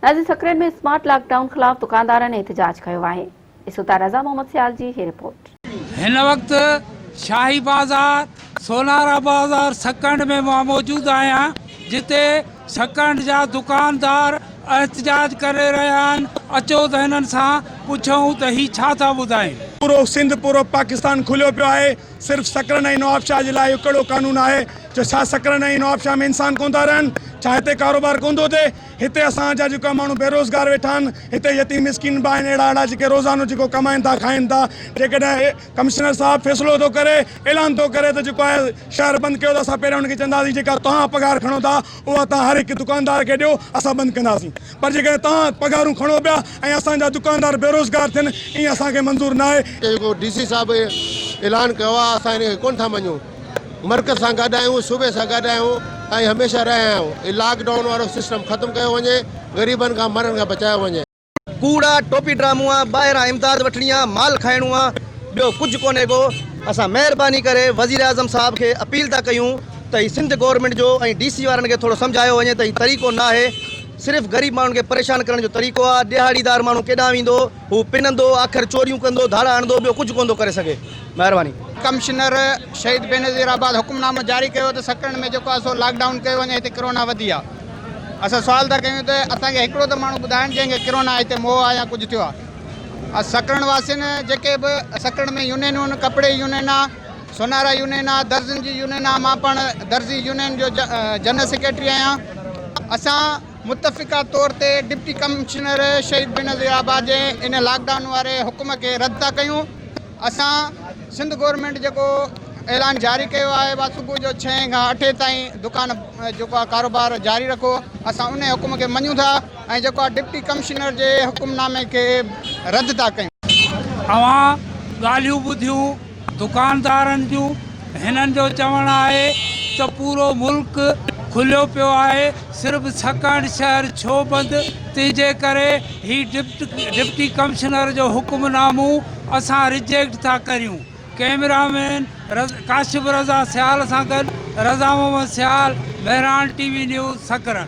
ناظرين Sakrand ۾ smart lock down خلاف دڪاندارن احتجاج ڪيو آهي. ڏسو ٿا رضا محمد سيال جي هي رپورٽ. هن وقت شاهي بازار، سونارا بازار سڪرنڊ ۾ مان موجود آهيان جتي سڪرنڊ جا دڪاندار احتجاج ڪري رهيا آهن اچو ته هنن سان پڇون ته هي ڇا ٿا ٻڌائين. پورو سنڌ پورو پاڪستان کليو پيو آهي صرف سڪرنڊ ۽ نوابشاهه جي لاء اهو ڪهڙو قانون آهي جو ڇا سڪرنڊ ۽ نوابشاهه ۾ انسان ڪونه ٿا رهن ڇا هتي ڪاروبار ڪونه ٿو ٿئي هتي اسان جا جيڪا ماڻهو بيروزگار ويٺا آهن هتي يتيم مسڪين به آهن اهڙا اهڙا جيڪي روزانو جيڪو ڪمائن ٿا کائن ٿا جيڪڏهن ڪمشنر صاحب فيصلو ٿو ڪري اعلان ٿو ڪري ته جيڪو آهي شهر بند ڪيو ته اسان پهريان ان کي چونداسين جيڪا توهان پگهار کڻو ٿا اها توهان هر هڪ دڪاندار کي ڏيو اسان بند ڪنداسين پر جيڪڏهن توهان پگهارون کڻو پيا ۽ اسان جا دڪاندار بيروزگار ٿين ائين اسان کي منظور ناهي. جيڪو ڊي سي صاحب اعلان ڪيو آهي اسان ان کي ڪونه ٿا مڃون. مرڪز سان گڏ آهيون، صوبي سان گڏ آهيون ۽ هميشه رهيا آهيون. هي لاڪ ڊائون وارو سسٽم ختم ڪيو وڃي، غريبن کان مرڻ کان بچايو وڃي. ڪوڙ آ، ٽوپي ڊرامو آ، ٻاهران امداد وٺڻي آ، مال کائڻو آ، ٻيو ڪجهه ڪونهي ڪو. اسان مهرباني ڪري وزيراعظم صاحب کي اپيل ٿا ڪيون ته هي سنڌ گورنمينٽ جو ۽ ڊي سي وارن کي ٿورو سمجهايو وڃي ته هي طريقو ناهي، صرف غريب ماڻهن کي پريشان ڪرڻ جو طريقو آ، ڏهاڙيدار ماڻهو ڪيڏانهن ويندو؟ هو پنندو، آخر چوريون ڪندو، ڌاڙا هڻندو، ٻيو ڪجهه ڪونه ٿو ڪري سگهي. مهرباني. ڪمشنر شهيد بينظير آباد حڪم نامو جاري ڪيو ته سڪرنڊ ۾ جيڪو آهي سو لاڪ ڊائون ڪيو وڃي هتي ڪرونا وڌي آهي اسان سوال ٿا ڪيون ته اسان کي هڪڙو ته ماڻهو ٻڌائن جنهن کي ڪرونا هتي مئو آهي يا ڪجهه ٿيو آهي سڪرنڊ واسين جيڪي به سڪرنڊ ۾ يونينون آهن ڪپڙي يونين آهي سونارا يونين آهي درزين جي يونين آهي مان پاڻ درزي يونين جو جنرل سيڪريٽري آهيان اسان متفقه طور تي ڊپٽي ڪمشنر شهيد بينظير آباد جي ان لاڪ ڊائون واري حڪم کي رد ٿا ڪيون اسان سنڌ گورنمينٽ جيڪو اعلان جاري ڪيو آهي اها صبح جو ڇهين کان اٺين تائين دڪان جيڪو آهي ڪاروبار جاري رکو اسان ان حڪم کي مڃون ٿا ۽ جيڪو آهي ڊپٽي ڪمشنر جي حڪم نامي کي رد ٿا ڪيون. اوهان ڳالهيون ٻڌيون دڪاندارن جون هنن جو چوڻ آهي ته پورو ملڪ کليو پيو آهي صرف سڪرنڊ شهر ڇو بند تنهن جي ڪري هي ڊپٽي ڪمشنر جو حڪم نامون اسان رجيڪٽ ٿا ڪريون ڪئميرا مين ڪاشف رضا سيال سان گڏ Raza Muhammad Sial Mehran T V news Sakrand.